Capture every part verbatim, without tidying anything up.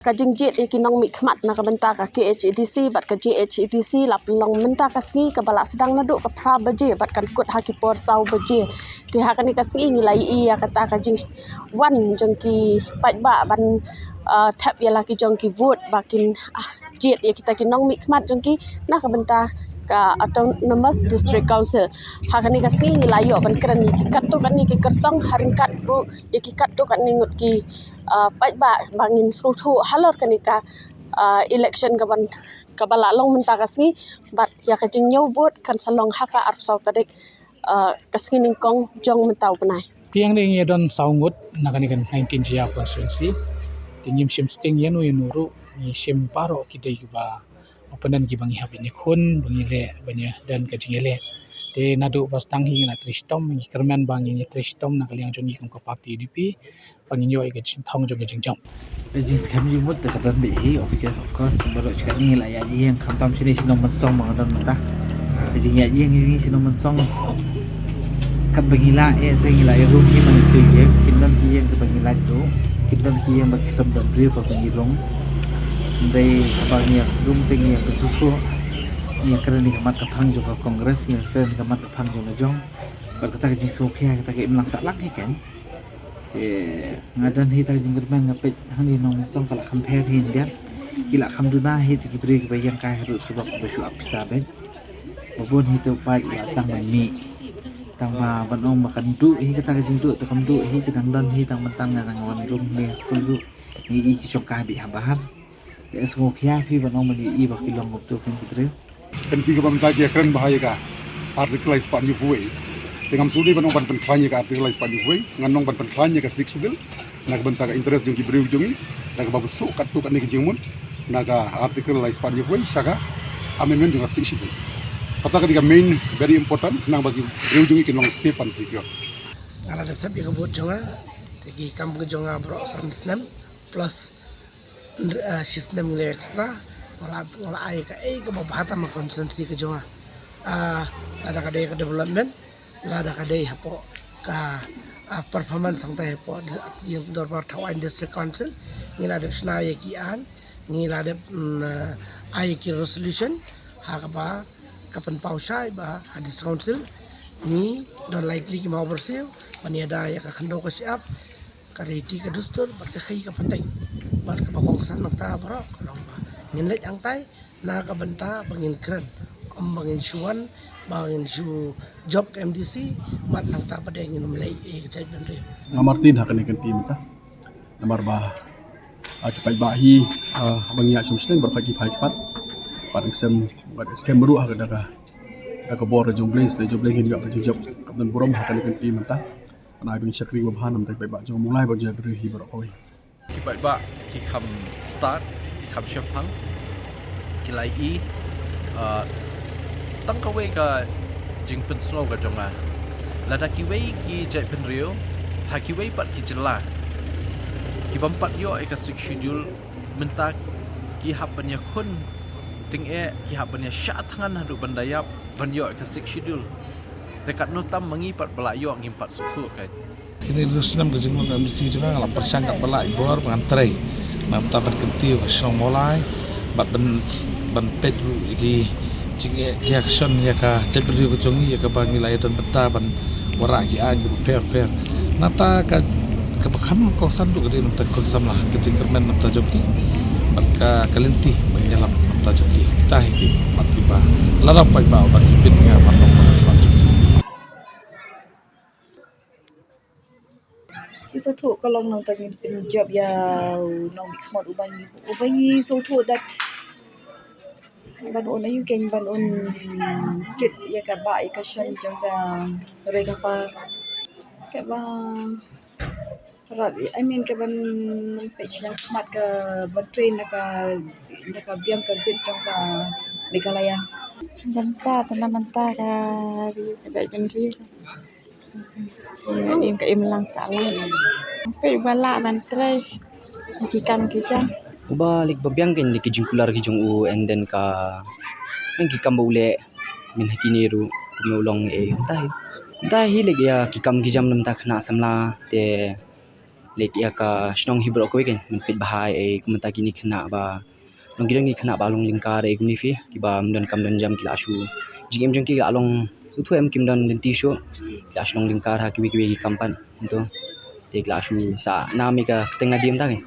Ka jingjied ïa ki nongmihkhmat na ka bynta ka K H A D C bad ka J H A D C la pynlong mynta ka sngi, kaba la sdang naduh ka phra baje bad kan kut ha ki por saw baje. Te ha kane ka sngi ngi la ïohi ïa kata ka jingwan jong ki paidbah ban, ah, thep ïa la ki jong ki vote ba kin, ah, jied ïa kita ki nongmihkhmat jong ki na ka bynta ka Autonomous District Council. Ha kane ka sngi ngi la ïoh ban kren ïa ki katto katne ki kyrtong, ha ryngkat ruh ïa ki katto katne ngut ki, ah, paidbah ba ngin sngewthuh halor kane ka, ah, election kaban, kaba la long mynta ka sngi, bad ïa ka jingñiew vote kan sa long ha ka arphew saw tarik, ah, ka sngi nyngkong jong mynta u bnai. Biang de ngi don saw ngut na kane ka nineteen Jia constituency. Te ngim shim sting ïano ïano ruh, ngi shim baroh ki dei kiba, u pynban kiba ngi hap ban ïakhun, ba ngi leh, ban ïa don ka jingïaleh. Te naduh ba sdang hi ngi la trei shitom, ngi kyrmen ba ngin ïa trei shitom na ka liang jong ngi kum ka party U D P, ba ngin ïoh ïa ka jingthong jong ka jingjop. Ka jingskhem jingmut te ka don beit hi, of course, of course, baroh shi katne ngi la ïaid ïeng, khamtam shane shi nongmynsong ba nga don mynta. Ka jingïaid ïeng jong ngi shi nongmynsong, katba ngi lah, eh, te ngi la ïarung hi man shu ïeng, kin don ki ïeng kiba ngi lait ruh, kin don ki ïeng ba ki khlem don briew ba ngi rung. Hynrei haba ngi ïarung te ngi ïa pynsngewthuh, ngi ïa kren ïa ka mat ka phang jong ka Congress, ngi ïa kren ïa ka mat ka phang jong la jong. Bad kata ka jingsngewkhia, kata ka imlang sahlang hi kan. Te nga don hi ta ka jingkyrmen, nga peit hangne nongmynsong ka la kham pher hi yndiat. Ki la kham duna hi te ki briew kiba ïeng kai haduh surok ba shu ap pisa beit. Ba bun hi te u paid la sdang ban mih. Tang ba ban ong ba kan duh hi kata ka jingduh te kam duh hi, ki dang don hi tang ban tang, nga dang wan rung ne ha skul ruh. Ngi i ki shong kai beit ha bahar. Te sngewkhia phi ban ong ban ïohi ba ki long kumto kein ki briew. Kynti kaba mynta ki ïakren bha ïa ka Article lai spah hynñiewphew wei. Te ngam sngewdei ban ong ban pynkhlaiñ ïa ka Article lai spah hynñiewphew wei, ngan ong ban pynkhlaiñ ïa ka Sixth Schedule na ka bynta ka interest jong ki briew jong ngi, na kaba suk katto katne ka jingmut na ka Article lai spah hynñiewphew wei sha ka amendment jong ka Sixth Schedule. Kata ka dei ka main, very important, khnang ba ki briew jong ngi kin long safe and secure. Nga la dep thep ïa ka vote jong nga, te ki kam ka jong nga baroh san snem plus, ah, shi snem ngi leh extra, nga la, nga la ai kaei kaba bha tam ha constituency ka jong nga. Ah, lada ka dei ka development, lada ka dei hapoh ka, ah, performance hangtai hapoh dis-, ïing dorbar thaw aiñ District Council, ngi la dep shna ïa ki aiñ, ngi la dep, mm, ah, ai ki resolution, ha kaba ka pynpaw shai ba ha District Council ngi don lai tylli ki mawbyrsiew ban ïada ïa ka khyndew ka shyiap, ka riti ka dustur bad ka khaii ka pateng. Bad kaba kongsan nangta baroh ka long ba ngin leit hangtai na ka bynta ba ngin kren, ym ba ngin shu wan, ba ngin shu jop ka M D C bad nangta pat de ngin ym leh ïa ka jaitbynriew. Nga Martin ha kane ka kynti mynta. Namar ba, ah, ki paidbah hi, ah, ba ngi ïa shim shneng baroh ki phai ki pat. Pat ngin skhem, pat ngin skhem ruh ha ka da ka, da ka bor jong U Blei, sdei jong U Blei ngin ïoh ka jingjop. Kam don burom ha kane ka kynti mynta. Ngi ai ba ngin shakri ba bha namar ki paidbah jong U Blei bad jong U Blei hi baroh kawei. Ki paidbah ki kham stad, ki kham shemphang, ki la ïohi, ah, tang kawei ka jingpynsngew ka jong nga. Lada kiwei ki jaitbynriew ha kiwei pat ki jylla ki bym pat ïoh ïa ka Sixth Schedule, mynta ki hap ban ïakhun tyngeh, ki hap ban ïashah thngan haduh ban da ïap ban ïoh ïa ka Sixth Schedule. Te katno tam ma ngi pat ba la ïoh, ngim pat sngewthuh kein. Kine ki snem ka jinglong M D C jong nga, nga la pyrshang katba lah ïa bor ba ngan trei. Namar ban kyntiew ka shnong Mawlai bad ban, ban peit ruh ïa ki jingeh, ki action ïa ka jaitbynriew ka jong ngi, ïa kaba ngi la ïadon bynta ban wanrah ki aiñ kiba pher pher. Nangta ka, kaba kham kongsan ruh ka dei namar ka khun samla, ka jingkyrmen namar jong ki bad ka, ka lynti ba ngi ïalap namar jong ki. Kita hi ki mat kiba la dap paidbah ban ïa pynngam ban long ba jong ki. Shisha thuh ka long nangta ngin pynjop ïa u nongmihkhmat uba ngi, uba ngi shu thuh dat ban un ayu kein, ban un kit ïa ka bah ïa ka shon jong ka ri ka par. Kaba rat, I mean, kaban peit shiliang khmat, kaban trei na ka, na ka biang ka bit jong ka Meghalaya. Janta, tana mynta ka ri ka jaitbynriew. Im ka imlang sahlang. Peit uba lah ban trei ki kam ki jam. Uba leh ba biang kein ki jingkular ki jong u, and then ka, ki kam ba u leh mynta kine ruh kumno u long, eh, mynta hi. Mynta hi leh ïa ki kam ki jam namar khynnah samla te Leit ïa ka shnong hi baroh kawei kan, ban peit bha ïa kumta kine khynnah ba, long ki don kine khynnah ba long lyngkar ïa kumne phi, kiba ym don kam don jam ki la shu, jingim jong ki la long sngewthuh em, kim don lynti shuh, ki la shu long lyngkar ha kiwei kiwei ki kam pat. Kumto te ki la shu sah nam ïa ka kyrteng lade mynta kan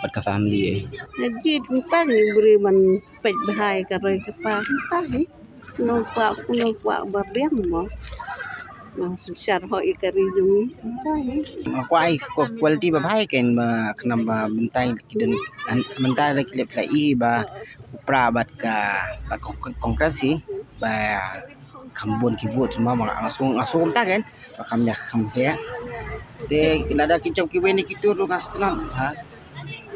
bad ka family eh. Nga jied mynta kane briew ban peit bha ïa ka roi ka par mynta hi. Kumno kwah, kumno kwah ba biang mo. Nang synshar hok ïa ka ri jong ngi mynta hi. Nga kwah ïa ka quality ba bha ïa ka, ba khnang ba mynta ki don, mynta da ki leh phlai i ba u Prah bad ka, bad Cong-, Congress hi ba kham bun ki vote mo, ma nga sngew, nga sngew kumta kan. Ba kham ïa kham ïa. Te lada ki jop kiwei ne kito ruh nga sngewtynnat ha.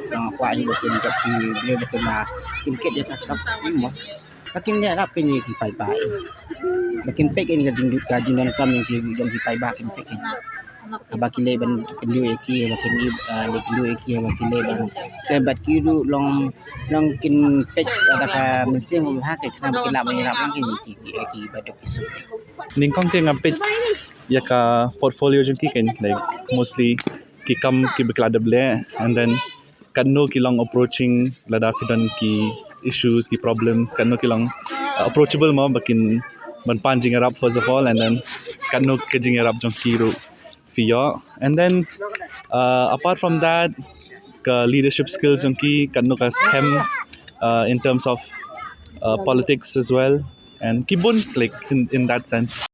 Nga kwah hi ba kin jop ki briew ba kin, ma kin kit ïa ka kam mo. Ba kin ïarap kin ïa ki paidbah. Ba kin peit kin ka jingdon, ka jingdonkam jong ki, jong ki paidbah kin peit kin. Haba ki leit ban kynduh ïa ki, haba kin ïa, ah, leit kynduh ïa ki, haba ki leit ban, kin bad ki ruh long, long kin peit da ka mynsiem ba bha, khnang ba kin lah ban ïarap lang ki, ki, ki, ki baduk ki suk. Nyngkong te nga peit ïa ka portfolio jong ki kan, like, mostly ki kam kiba ki la dep leh, and then katno ki long approaching, lada phi don ki issues, ki problems, katno ki long, uh, approachable mo, ba kin, ban pan jingïarap first of all, and then katno ka jingïarap jong ki ruh phi ïoh. And then, uh, apart from that, ka leadership skills jong ki, katno ka skhem, uh, in terms of, uh, politics as well. And ki bun, like, in, in that sense.